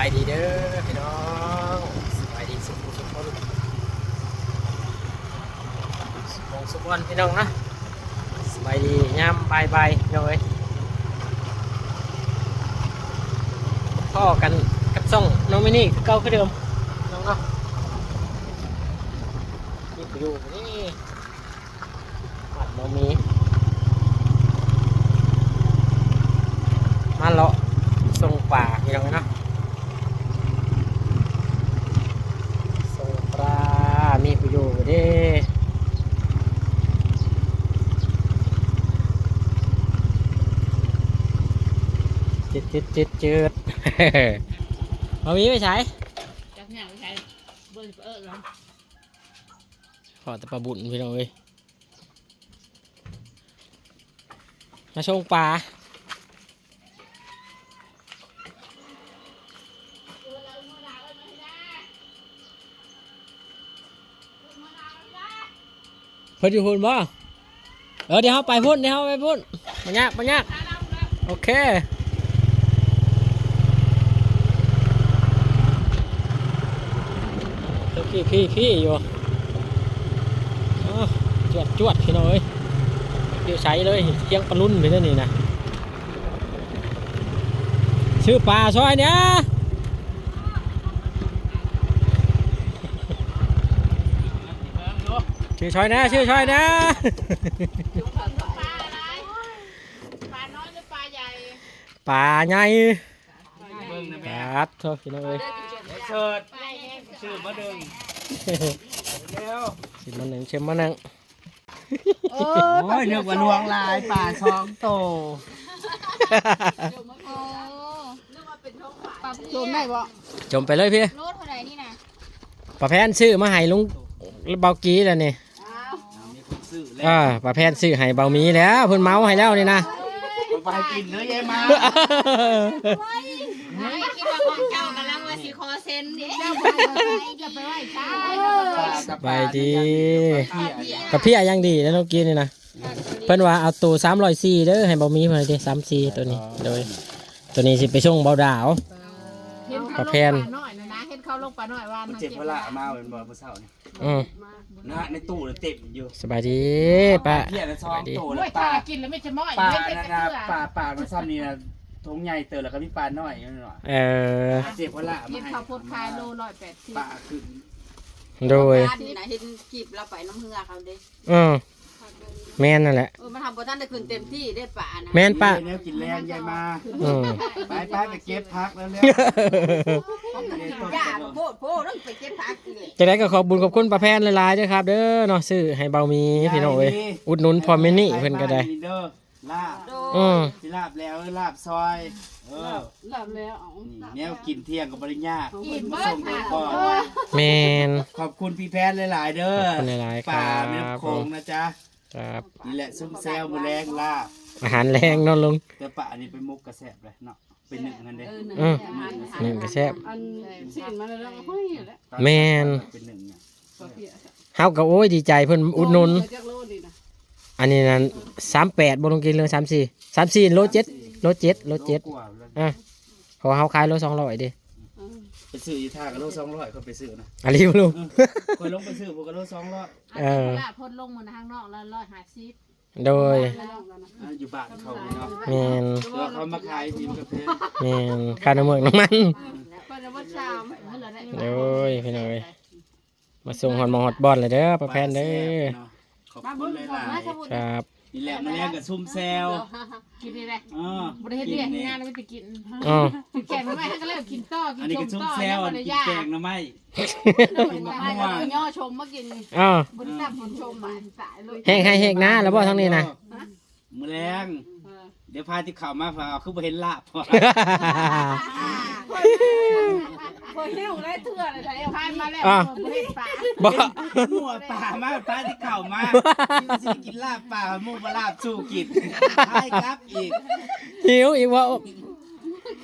ສະບາຍດີເດີພີ່ນ້ອງ ສະບາຍດີສຸກໆ ສຸກຄົນ ສຸກໝ່ອງສຸກບ່ອນພີ່ນ້ອງເນາະ. ສະບາຍດີຍາມບ່າຍໆ ພີ່ນ້ອງເອີຍ ພໍ້ກັນກັບຊ່ອງນ້ອງມິນນີ້ຄືເກົ່າຄືເດີມພີ່ນ້ອງເນາະ. ນີ້ຢູ່ນີ້ ບ້ານບໍ່ມີ ມາເລາະສົ່ງປາພີ່ນ້ອງເນາະ ສົ່ງປາ ມີຜູ້ຢູ່ເດ້ ຈືດໆໆໆ ບໍ່ມີໄປໃສ ຈັກຫຍັງໄປໃສ ເບິ່ງເອີ້ນລະ ພໍ້ແຕ່ປາບຸນພີ່ນ້ອງເອີຍ ມາສົ່ງປາ ເພິ່ນຢູ່ພຸ້ນບໍ່? ເອີ ດຽວເຮົາໄປພຸ້ນ ດຽວເຮົາໄປພຸ້ນ ບໍ່ຍາກ ບໍ່ຍາກ ໂອເຄ ພີ່ໆໆ ຢູ່ ເອີ ຈວດໆ ພີ່ນ້ອງເອີຍ ຢູ່ໃສເລີຍ ທຽງປາລຸນໄປເລີຍນີ້ນະ ຊື້ປາຊ່ອຍແດ່ ຊື້ຊ່ອຍແດ່ ຊື້ຊ່ອຍແດ່ ປາອະໄລ? ປານ້ອຍຫຼືປາໃຫຍ່? ປາໃຫຍ່ ເບິ່ງນະແມ່ ປາດໂທ ພີ່ນ້ອງເອີຍ ເຊີດ ປາໃຫຍ່ ຊື້ມາໜຶ່ງ ເລັວ ຊື້ມາໜຶ່ງ ຊື້ມາໜຶ່ງ ໂອ້ຍ ນຶກວ່າຫຼວງຫຼາຍ ປາສອງໂຕ ໂອ້ ຈົມໄດ້ບໍ່? ຈົມໄປເລີຍພີ່ ໂລເທົ່າໃດນີ້ນະ? ປາແພນຊື້ມາໃຫ້ລຸງເບົາກີ້ແລ້ວນີ້ ອ້າວ ເອີ ປາແພນຊື້ໃຫ້ເບົາມີແລ້ວ ເພິ່ນເໝົາໃຫ້ແລ້ວນີ້ນະ ໄປກິນເດີຍາຍມາ ໄປກິນວ່າຂອງເຈົ້າ ກຳລັງວ່າຊິຂໍເຊັນນີ້ ເຈົ້າໄປ ເຈົ້າໄປໄຫວ້ໃສ? ສະບາຍດີ ກະເພຍຢ່າງດີເດ້ນ້ອງກີ້ນີ້ນະ ເພິ່ນວ່າເອົາໂຕສາມຮ້ອຍສີ່ເດີ ໃຫ້ເບົາມີເພິ່ນເດ້ ສາມສີ່ໂຕນີ້ ໂດຍ ໂຕນີ້ຊິໄປສົ່ງເບົາດາວ ເຫັນເຂົາລົງປານ້ອຍນະ ເຫັນເຂົາລົງປານ້ອຍວ່າ ມັນເຈັບພະລະມາແມ່ນບໍ່ມື້ເຊົ້ານີ້? ອືມ ນະ ໃນຕູ້ເຕັມຢູ່ ສະບາຍດີປ້າ ເພຍລະສອງໂຕ ໂອ້ຍ ປາກິນແລ້ວໄມ່ຈະມ້ອຍ ປານັ້ນນະ ປາ ປາມັນຊ້ຳນີ້ນະ ຖົງໃຫຍ່ເຕີບ ແລ້ວກໍມີປານ້ອຍຢູ່ນັ້ນວ່າ ເອີ ເຈັບພະລະມາໃຫ້ ເຫັນເຂົາໂພດຂາຍໂລຮ້ອຍແປດສິບ ປາຂຶ້ນ ໂດຍ ປານີ້ນະ ເຫັນຄລິບລາວໄປນຳເຮືອເຂົາເດ້ ອືມ ແມ່ນນັ້ນແຫຼະ ເອີ ມັນທຳບໍ່ທັນໄດ້ຂຶ້ນເຕັມທີ່ເດ້ປານະ ແມ່ນປາ ແນວກິນແລງຍາຍມາ ອືມ ໄປໆ ໄປເກັບຜັກແລ້ວ ຢາກໂພດໂພດ ໄປເກັບຜັກ ຈັ່ງໃດກໍຂອບບຸນຂອບຄຸນປ້າແພນຫຼາຍໆເດີຄັບເດີເນາະ ຊື້ໃຫ້ເບົາມີພີ່ນ້ອງເອີຍ ອຸດໜູນພໍ່ແມ່ນີ້ເພິ່ນກໍໄດ້ ລາບ ອືມ ຊິລາບແລ້ວ ເອີ ລາບຊອຍ ເອີ ລາບແລ້ວ ເອົາ ນີ້ແນວກິນທ່ຽງກໍບໍ່ໄດ້ຍາກ ກິນມາສົ່ງກ່ອນ ແມ່ນ ຂອບຄຸນພີ່ແພນຫຼາຍໆເດີ ຂອບຄຸນຫຼາຍໆ ປາແມ່ນ້ຳໂຂງນະຈ໊ະ ຄັບ ນີ້ແຫຼະຊຸມແຊວມື້ແລງລາບ ອາຫານແລງເນາະລຸງ ແຕ່ປາອັນນີ້ໄປໝົກກໍແຊບເລີຍເນາະ ໄປໜຶ້ງຫັ້ນເດ້ ເອີ ໜຶ້ງກໍແຊບ ອັນຊີ້ນມັນແລ້ວກໍຫຸ້ຍແລ້ວ ແມ່ນ ໄປໜຶ້ງ ເຮົາກໍ ໂອ້ຍ ດີໃຈເພິ່ນອຸດໜູນ ອັນນີ້ນັ້ນ ສາມແປດ ບໍ່ລົງກິນເລີຍ ສາມສີ່ ສາມສີ່ ໂລເຈັດ ໂລເຈັດ ໂລເຈັດ ອາ ເພາະວ່າເຮົາຂາຍໂລສອງຮ້ອຍເດ້ ໄປຊື້ຢູ່ທ່າກໍໂລສອງຮ້ອຍ ຂ້ອຍໄປຊື້ນະ ອີ່ຫຼີບໍ່ລຸງ ຂ້ອຍລົງໄປຊື້ພຸ້ນກໍໂລສອງຮ້ອຍ ເອີ ຄົນລົງມື້ນະທາງນອກລະຮ້ອຍຫ້າສິບ ໂດຍ ຢູ່ບ້ານເຂົາເນາະ ແມ່ນ ແຕ່ວ່າເຂົາມາຂາຍທີ່ມັນກໍແພງ ແມ່ນ ຄ່ານ້ຳເມືອກນ້ຳມັນ ໂດຍ ພີ່ນ້ອງເອີຍ ມາສົ່ງຮອດໝ່ອງຮອດບ່ອນເລີຍເດີປ້າແພນເດີ ຂອບຄຸນຫຼາຍໆ ຄັບ ນີ້ແຫຼະ ມາແລງກໍຊຸມແຊວ ກິນນີ້ແຫຼະ ເອີ ບໍ່ໄດ້ເຮັດວຽກເຮັດງານ ໄປກິນ ເອີ ກິນແກງໜໍ່ໄມ້ ກໍເລີຍກິນຕໍ່ ກິນ ອັນນີ້ກໍຊຸມແຊວ ກິນແກງໜໍ່ໄມ້ ກິນໝາກມ່ວງ ຍໍຊົມມາກິນ ເອີ ບໍ່ໄດ້ຕຳບຸນຊົມ ຕາຍໂລດ ແຮກໄຮ່ແຮກນາແລ້ວບໍ່ທາງນີ້ນະ? ມື້ແລງ ເອີ ດຽວພາທີ່ເຂົ້າມາ ພາ ຄືບໍ່ເຫັນລາບ ບໍ່ຫິວຫຼາຍເທື່ອແລ້ວ ພາມາແລ້ວ ບໍ່ເຫັນປາ ບໍ່ ໝູ່ເອົາປາມາ ພາທີ່ເຂົ້າມາ ຊິໄດ້ກິນລາບປາ ໝູ່ບໍ່ລາບສູ້ກິນ ພາກັບອີກ ຫິວອີກວ່າ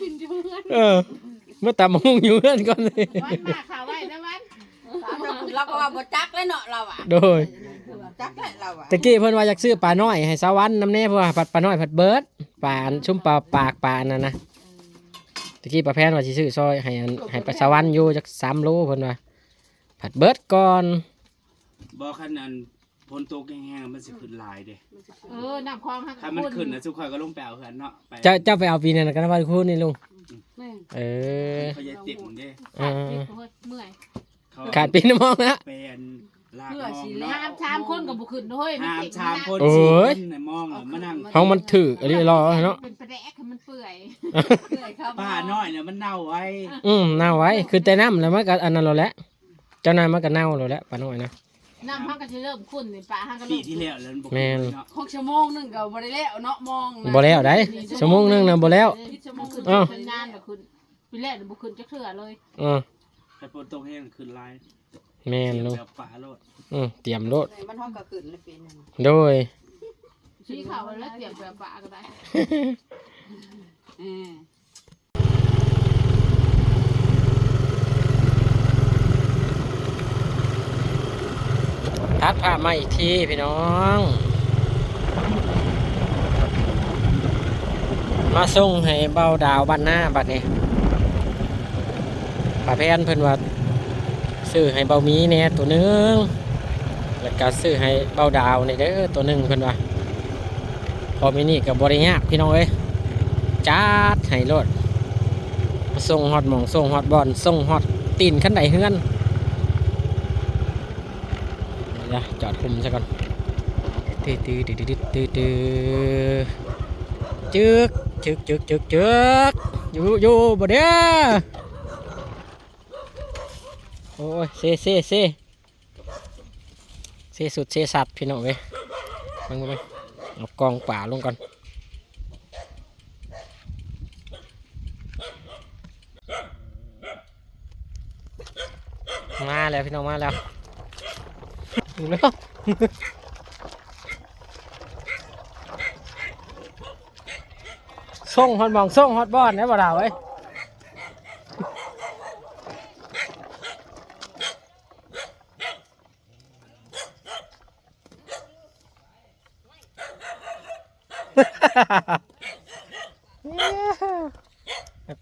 ກິນຢູ່ເຮືອນ ເອີ ມາຕຳບັກຫຸ່ງຢູ່ເຮືອນກ່ອນ ວັນມາຂ້າໄວ້ນະວັນ ລາວກໍວ່າບໍ່ຈັກແລ້ວເນາະ ລາວວ່າ ໂດຍ ຈັກແຫຼະລາວວ່າ ຕະກີ້ເພິ່ນວ່າຢາກຊື້ປານ້ອຍໃຫ້ສາວວັນນຳແດ່ ເພາະວ່າປານ້ອຍພັດເບິດ ປາອັນຊຸມປາປາກ ປາອັນນັ້ນນະ ຕະກີ້ປ້າແພນວ່າຊິຊື້ຊອຍໃຫ້ອັນ ໃຫ້ປາສະຫວັນຢູ່ຈັກສາມໂລເພິ່ນວ່າ ພັດເບິດກ່ອນ. ບໍ່ ຄັນອັນຝົນຕົກແຮງໆ ມັນຊິຂຶ້ນຫຼາຍເດ້. ເອີ ນ້ຳຄອງເຮົາ ຄັນມັນຂຶ້ນນະ ຊຸມຂ້ອຍກໍລົງໄປເອົາເຮືອນເນາະ ໄປ ເຈົ້າ ເຈົ້າໄປເອົາປີນັ້ນກໍນະ ວັນຄູນນີ້ລຸງ. ແມ່ນ ເອີ ເຂົາໃຫຍ່ເຕັມເດ້. ເອີ ເມື່ອຍ ຂາດປີນະມອງນະ ໄປອັນລາກມອງເນາະ ຫາມສາມຄົນກໍບໍ່ຂຶ້ນເຮີ້ຍ ຫາມສາມຄົນ ໂອ້ຍ ສີ່ຄົນນະມອງ ເອົາມານັ່ງ ເຮົາມັນຖືກອີ່ຫຼີເນາະ ເປັນປາແດກໃຫ້ມັນເປື່ອຍ ເປື່ອຍເຂົ້າມາ ປານ້ອຍນະມັນເນົ່າໄວ. ອືມ ເນົ່າໄວ ຄືແຕ່ນ້ຳແລ້ວມັນກໍອັນນັ້ນໂລດແຫຼະ ເຈົ້ານາຍມັນກໍເນົ່າໂລດແຫຼະ ປານ້ອຍນະ. ນ້ຳເຮົາກໍຊິເລີ່ມຂຸ້ນນີ້ ປາເຮົາກໍເລີ່ມ ປີທີ່ແລ້ວແລ້ວບໍ່ ແມ່ນ ຂຶ້ນເນາະ ຂອງຊົ່ວໂມງໜຶ່ງກໍບໍ່ໄດ້ແລ້ວເນາະ ມອງນະ ບໍ່ແລ້ວໃດ ຊົ່ວໂມງໜຶ່ງນະບໍ່ແລ້ວ ເອີ ສິບຊົ່ວໂມງຂຶ້ນ ເອີ ເປັນງານກໍຂຶ້ນ ປີແລກບໍ່ຂຶ້ນຈັກເທື່ອເລີຍ. ເອີ ແຕ່ຝົນຕົກແຮງຂຶ້ນຫຼາຍ. ແມ່ນ ຕຽມແບບປາໂລດ ອືມ ຕຽມໂລດ ມັນຮອດກໍຂຶ້ນແລ້ວປີນີ້ ໂດຍ ຊິເຂົ້າແລ້ວ ຕຽມແບບປາກໍໄດ້. ເອີ ຕັດພາບມາອີກທີພີ່ນ້ອງ ມາສົ່ງໃຫ້ເບົາດາວບ້ານນາບັດນີ້. ປ້າແພນເພິ່ນວ່າຊື້ໃຫ້ເບົາມີແດ່ໂຕໜຶ່ງ ແລ້ວກໍຊື້ໃຫ້ເບົາດາວນີ້ເດີໂຕໜຶ່ງ ເພິ່ນວ່າ. ພໍມີນີ້ກໍບໍ່ໄດ້ຍາກພີ່ນ້ອງເອີຍ ຈັດໃຫ້ໂລດ ມາສົ່ງຮອດໝ່ອງ ສົ່ງຮອດບ່ອນ ສົ່ງຮອດຕີນຄັນໄດເຮືອນ. ດຽວຈອດຄຸມຊະກ່ອນ ຈຶກ ຈຶກ ຈຶກ ຈຶກ ຈຶກ ຢູ່ ຢູ່ບໍ່ເດີ. ໂອ້ຍ ເຊ ເຊ ເຊ ເຊສຸດເຊສັດພີ່ນ້ອງເອີຍ ເບິ່ງ ເບິ່ງ ເອົາກອງປາລົງກ່ອນ. ມາແລ້ວພີ່ນ້ອງ ມາແລ້ວ ສົ່ງຮອດໝ່ອງ ສົ່ງຮອດບ່ອນແລ້ວ ບໍ່ດາວເອີຍ.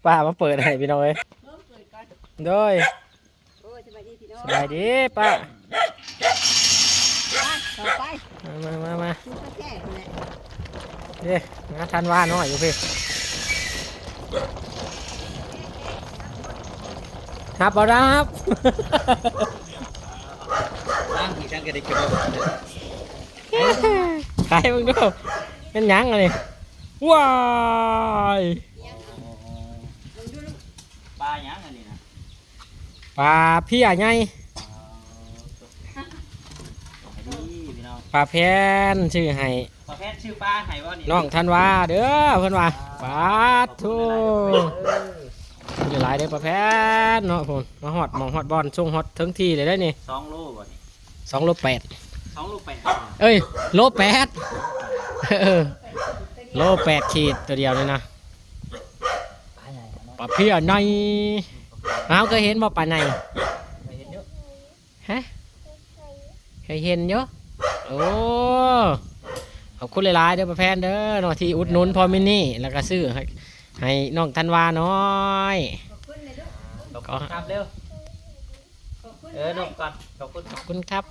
ປ້າມາເປີດໃຫ້ພີ່ນ້ອງເອີຍ ໂດຍ ໂອ້ຍ ສະບາຍດີພີ່ນ້ອງ ສະບາຍດີປ້າ ໄປ ຕໍ່ໄປ ມາ ມາ ມາ ມາ ກິນກາແຟພຸ້ນແຫຼະ ເດ້ ມາທັນວານ້ອຍຢູ່ພີ້ ຮັບບໍ່ ຮັບ ລ້າງອີກ ຊ່າງກະໄດ້ກິນ ຂາຍເບິ່ງດູ ແມ່ນຫຍັງອັນນີ້ ວ້າຍ ປາຫຍັງອັນນີ້ນະ ປາເພຍໃຫຍ່ ອໍ ນີ້ພີ່ນ້ອງ ປ້າແພນຊື້ໃຫ້ ປ້າແພນຊື້ປາໃຫ້ບໍ່ນີ້ ນ້ອງທັນວາເດີ ເພິ່ນວ່າ ປາດໂທ ຂອບຄຸນຫຼາຍໆເດີ ຂອບຄຸນຫຼາຍໆເດີປ້າແພນເນາະ ພຸ້ນ ມາຮອດໝ່ອງຮອດບ່ອນ ສົ່ງຮອດເຖິງທີ່ເລີຍເດ້ນີ້ ສອງໂລບໍ່ນີ້ ສອງໂລແປດ ສອງໂລແປດ ເອີຍ ໂລແປດ ເອີ ໂລແປດຂີດ ໂຕດຽວນີ້ນະ ປາເພຍໃຫຍ່ ເຮົາເຄີຍເຫັນບໍ່ປາໃຫຍ່ ເຄີຍເຫັນຢູ່ ຮະ ເຄີຍເຫັນຢູ່ ໂອ້ ຂອບຄຸນຫຼາຍໆເດີປ້າແພນເດີເນາະ ທີ່ອຸດໜູນພໍ່ມິນນີ້ ແລ້ວກໍຊື້ໃຫ້ ໃຫ້ນ້ອງທັນວານ້ອຍ ຂອບຄຸນແມ່ລູກ ຂອບຄຸນຄັບເລັວ ເອີ ນົບກ່ອນ ຂອບຄຸນ ຂອບຄຸນຄັບ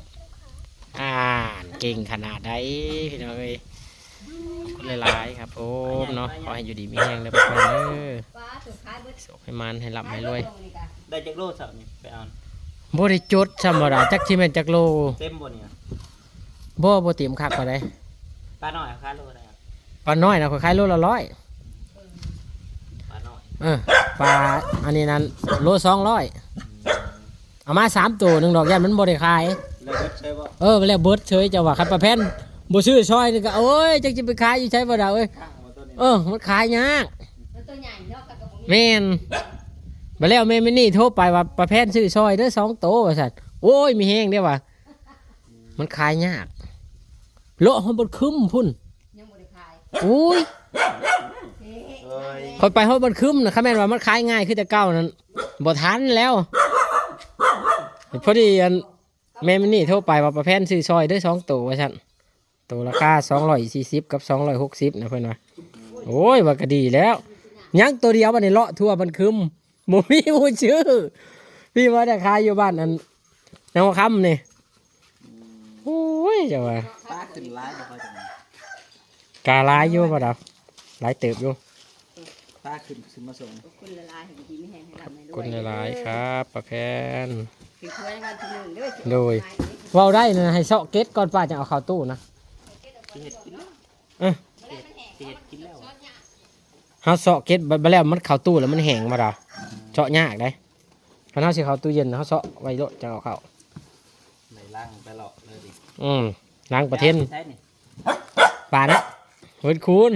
ອ່າ ເກັ່ງຂະໜາດໃດພີ່ນ້ອງເອີຍ ຂອບຄຸນຫຼາຍໆ ຄັບຜົມເນາະ ຂໍໃຫ້ຢູ່ດີມີແຮງເດີພໍ່ເດີ ໂຊກໃຫ້ໝານ ໃຫ້ລ່ຳໃຫ້ລວຍ ໄດ້ຈັກໂລຊະນີ້ ໄປເອົາ ບໍ່ໄດ້ຈົດຊ້ຳ ບໍ່ດາ ຈັກຊິແມ່ນຈັກໂລ ເຕັມບໍ່ນີ້ ບໍ່ ບໍ່ເຕັມຄັກປານໃດ ປານ້ອຍຂາຍໂລເທົ່າໃດ ປານ້ອຍນະ ຂ້ອຍຂາຍໂລລະຮ້ອຍ ປານ້ອຍ ເອີ ປາອັນນີ້ນັ້ນໂລສອງຮ້ອຍ ເອົາມາສາມໂຕໜຶ່ງດອກ ຢ້ານມັນບໍ່ໄດ້ຂາຍ ແລ້ວເບິດເຊີຍບໍ່ ເອີ ແລ້ວເບິດເຊີຍ ເຈົ້າວ່າ ຄັນປ້າແພນບໍ່ຊື້ຊອຍນີ້ກໍ ໂອ້ຍ ຈັກຊິໄປຂາຍຢູ່ໃສບໍ່ດາວເອີຍ ເອີ ມັນຂາຍຍາກ ແມ່ນ ບາດແລ້ວແມ່ມິນນີ້ໂທໄປວ່າ ປ້າແພນຊື້ຊອຍເດີສອງໂຕວ່າຊັ້ນ ໂອ້ຍ ມີແຮງເດ້ວ່າ ມັນຂາຍຍາກ ເລາະຮອດບ່ອນຄຶມພຸ້ນ ຍັງບໍ່ໄດ້ຂາຍ ໂອ້ຍ ເອີຍ ຂ້ອຍໄປຮອດບ່ອນຄຶມນະ ຄັນແມ່ນວ່າມັນຂາຍງ່າຍຄືແຕ່ເກົ່ານັ້ນ ບໍ່ທັນແລ້ວ ພໍດີອັນ ແມ່ມິນນີ້ໂທໄປວ່າ ປ້າແພນຊື້ຊອຍເດີສອງໂຕວ່າຊັ້ນ ໂຕລາຄາສອງຮ້ອຍສີ່ສິບກັບສອງຮ້ອຍຫົກສິບນະ ເພິ່ນວ່າ ໂອ້ຍ ວ່າກໍດີແລ້ວ ຍັງໂຕດຽວ ບັດນີ້ເລາະທົ່ວບ້ານຄຶມ ບໍ່ມີຜູ້ຊື້. ພີ່ວ່າໄດ້ຂາຍຢູ່ບ້ານອັນ ນາຫົວຄຳນີ້. ໂອ້ຍ ເຈົ້າວ່າ ປາຂຶ້ນຫຼາຍບໍ່ຄ່ອຍຈະມີ ກະຫຼາຍຢູ່ບໍ່ດາວ ຫຼາຍເຕີບຢູ່. ປາຂຶ້ນ ຂຶ້ນມາສົ່ງ ຂອບຄຸນຫຼາຍໆ ໃຫ້ຢູ່ດີມີແຮງ ໃຫ້ລ່ຳໃຫ້ລວຍ ຂອບຄຸນຫຼາຍໆ ເດີ ຄັບ ປ້າແພນ ຖືກຫວຍລາງວັນທີໜຶ່ງເດີ. ໂດຍ ເວົ້າໄດ້ນະ ໃຫ້ເຊາະເກັດກ່ອນ ປ້າຈະເອົາເຂົ້າຕູ້ນະ ຊິເຮັດກິນແລ້ວ ເອີ ຊິເຮັດ ຊິເຮັດກິນແລ້ວ. ເຮົາເຊາະເກັດ ບ- ບ- ແລ້ວມັນເຂົ້າຕູ້ແລ້ວມັນແຫ້ງບໍ່ດາວ ເຊາະຍາກເດ້. ຄັນເຮົາຊິເຂົ້າຕູ້ເຢັນ ເຮົາເຊາະໄວ້ໂລດ ຈັ່ງເອົາເຂົ້າ. ໄດ້ລ້າງໄປເລາະເລີຍຕິ? ອືມ ລ້າງປະເທັນ ປານະ ເພິ່ນຄູນ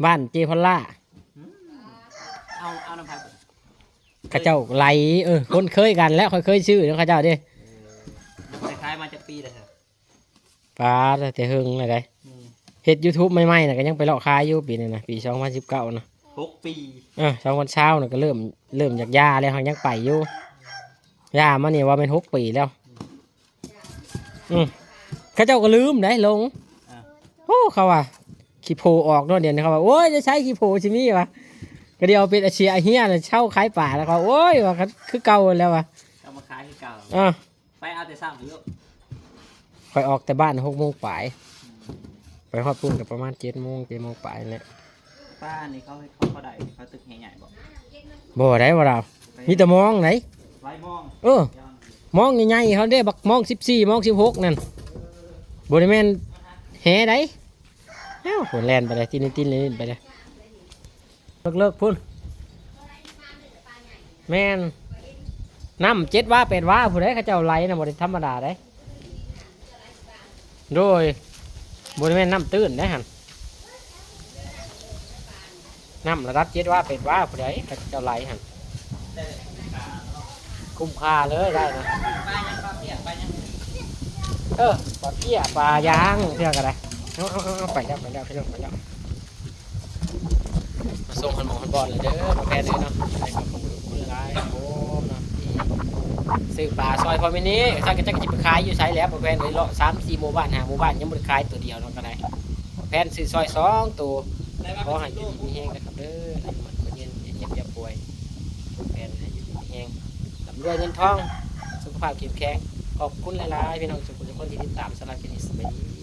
ບ້ານເຈພັນລາ. ເອົາ ເອົານຳໃຜ? ເຂົາເຈົ້າໄຫຼ ເອີ ຄົນເຄີຍກັນແລ້ວ ຂ້ອຍເຄີຍຊື້ນຳເຂົາເຈົ້າເດ້. ເອີ ໄດ້ຂາຍມາຈັກປີແລ້ວ? ປາ ແຕ່ເຫິງແລ້ວໃດ໋. ອືມ ເຮັດຢູທູບໃໝ່ໆນະ ກໍຍັງໄປເລາະຂາຍຢູ່ປີນັ້ນນະ ປີສອງພັນສິບເກົ້ານະ ຫົກປີ. ເອີ ສອງພັນຊາວນະ ກໍເລີ່ມ ເລີ່ມຢາກຢ່າແລ້ວ ຫາກຍັງໄປຢູ່. ຢ່າມານີ້ວ່າແມ່ນຫົກປີແລ້ວ. ອືມ ເຂົາເຈົ້າກໍລືມໄດ໋ ຫຼົງ. ອ່າ ໂອ້ ເຂົາວ່າຂີ້ໂພອອກເນາະ ດຽວນີ້ເຂົາວ່າ ໂອ້ຍ ຈະໃຊ້ຂີ້ໂພຊິມີວະ ກໍດຽວເປັນອາເຊຍອາເຮຍນະ ເຊົາຂາຍປາແລ້ວ. ເຂົາ ໂອ້ຍ ວ່າຄືເກົ່າແລ້ວວ່າ ເອົາມາຂາຍຄືເກົ່າ. ອ່າ ໄປເອົາແຕ່ເຊົ້າຢູ່ ຂ້ອຍອອກແຕ່ບ້ານຫົກໂມງປາຍ ໄປຮອດພຸ້ນກໍປະມານເຈັດໂມງ ເຈັດໂມງປາຍແຫຼະ. ປານີ້ເຂົາ ເຂົາ ເຂົາໄດ້ ເຂົາຕຶກແຫໃຫຍ່ບໍ່? ບໍ່ໄດ້ບໍ່ດາວ ມີແຕ່ມອງໄດ໋. ໄວ້ມອງ ເອີ ມອງໃຫຍ່ໆ ເຂົາເດ້ ບັກມອງສິບສີ່ ມອງສິບຫົກນັ້ນ ບໍ່ໄດ້ແມ່ນແຫໃດ໋. ອ້າວ ໂຫ ແລ່ນໄປເລີຍ ຕິນໆໆໄປເລີຍ. ເລິກໆພຸ້ນ ແມ່ນ ນ້ຳເຈັດວາແປດວາຜູ້ໃດ ເຂົາເຈົ້າໄຫຼນະ ບໍ່ໄດ້ທຳມະດາໃດ໋. ໂດຍ ບໍ່ໄດ້ແມ່ນນ້ຳຕື້ນໃດຫັ້ນ ນ້ຳລະດັບເຈັດວາແປດວາຜູ້ໃດ ເຂົາເຈົ້າໄຫຼຫັ້ນ. ຄຸ້ມຄ່າເລີຍໄດ້ນະ. ເອີ ປາເປ້ຍ ປາຢາງເທື່ອກໍໄດ້. ເອົາໆໆ ໄປແລ້ວ ໄປແລ້ວ ພີ່ນ້ອງ ໄປແລ້ວ. ມາສົ່ງຮອດໝ່ອງຮອດບ່ອນແລ້ວເດີ ປ້າແພນເອີຍເນາະ. ໄດ້ຂອບຄຸນຫຼາຍໆ ໂອ້ ເນາະ ທີ່ຊື້ປາຊ່ອຍພໍ່ແມ່ນີ້. ຊັ້ນກໍຈັກຊິໄປຂາຍຢູ່ໃສແລ້ວ ປ້າແພນເອີຍ ເລາະສາມສີ່ໝູ່ບ້ານ ຫ້າໝູ່ບ້ານ ຍັງບໍ່ໄດ້ຂາຍໂຕດຽວເນາະ. ກໍໄດ້ ປ້າແພນຊື້ຊ່ອຍສອງໂຕ. ຂໍໃຫ້ຢູ່ດີມີແຮງເດີຄັບເດີ ໃຫ້ໝັ້ນຄົນເຢັນ ຢ່າເຈັບຢ່າປ່ວຍ. ປ້າແພນໃຫ້ຢູ່ດີມີແຮງ ລ່ຳລວຍເງິນທອງ ສຸຂະພາບເຂັ້ມແຂງ. ຂອບຄຸນຫຼາຍໆ ພີ່ນ້ອງທຸກຄົນທີ່ຕິດຕາມ. ສຳລັບຄລິບນີ້ ສະບາຍດີ.